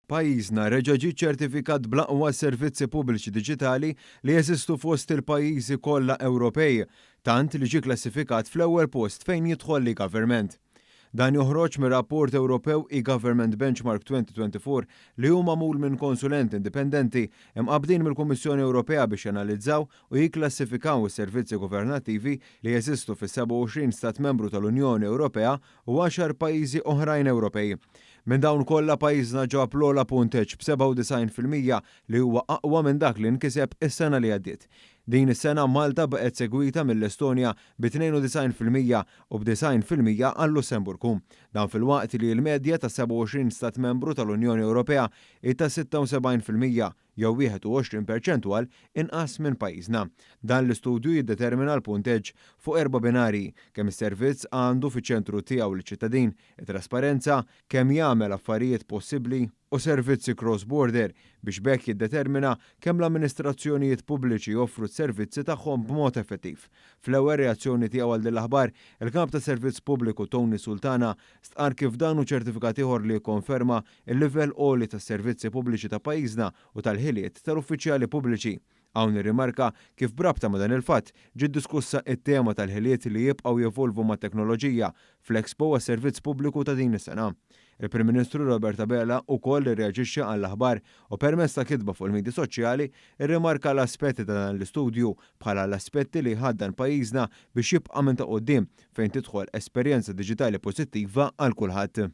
Pajjiżna reġa' ġie ċċertifikat bl-aqwa servizzi pubbliċi diġitali li jeżistu fost il-pajjiżi kollha Ewropej, tant li ġie klassifikat fl-ewwel post fejn jidħol l-e-Government. Dan joħroġ mir-rapport Ewropew e-Government Benchmark 2024 li hu magħmul minn konsulenti indipendenti mqabbdin mill-Kummissjoni Ewropea biex janalizzaw u jikklassifikaw is-servizzi governattivi li jeżistu fis-27 Stat Membru tal-Unjoni Ewropea u għaxar pajjiżi oħrajn Ewropej. Minn dawn kollha pajjiżna ġab l-ogħla punteġġ b'97% li huwa aqwa minn dak li nkiseb is-sena li għaddiet. Din is-sena Malta baqgħet segwita mill-Estonja bi 92% u b'90% għal-Lussemburgu. Dan filwaqt li l-medja tas-27 Stat Membru tal-Unjoni Ewropea hi ta' 76%, jew 21 perċentwal inqas minn pajjiżna. Dan l-istudju jiddetermina l-punteġġ fuq erba' binarji, kemm is-servizz għandu fiċ-ċentru tiegħu liċ-ċittadin, it-trasparenza, kemm jagħmel affarijiet possibbli, u servizzi cross-border, biex b'hekk jiddetermina kemm l-amministrazzjonijiet pubbliċi joffru s-servizzi tagħhom b'mod effettiv. Fl-ewwel reazzjoni tiegħu għal din l-aħbar, il-Kap tas-Servizz Pubbliku Tony Sultana stqarr kif dan hu ċertifikat ieħor li jikkonferma il-livell għoli tas-servizzi pubbliċi ta' pajjiżna u tal-ħiliet tal-uffiċjali pubbliċi. Hawn irrimarka kif b'rabta ma' dan il-fatt ġiet diskussa t-tema tal-ħiliet li jibqgħu jevolvu mat-teknoloġija fl-Expo għas-Servizz Pubbliku ta' din is-sena. Il-Prim Ministru Robert Abela wkoll irreaġixxa għall-aħbar u permezz ta' kitba fuq il-midja soċjali rrimarka l-aspetti ta' dan l-istudju bħala l-aspetti li jħaddan pajjiżna biex jibqa' minn ta' quddiem fejn tidħol esperjenza diġitali pożittiva għal kulħadd.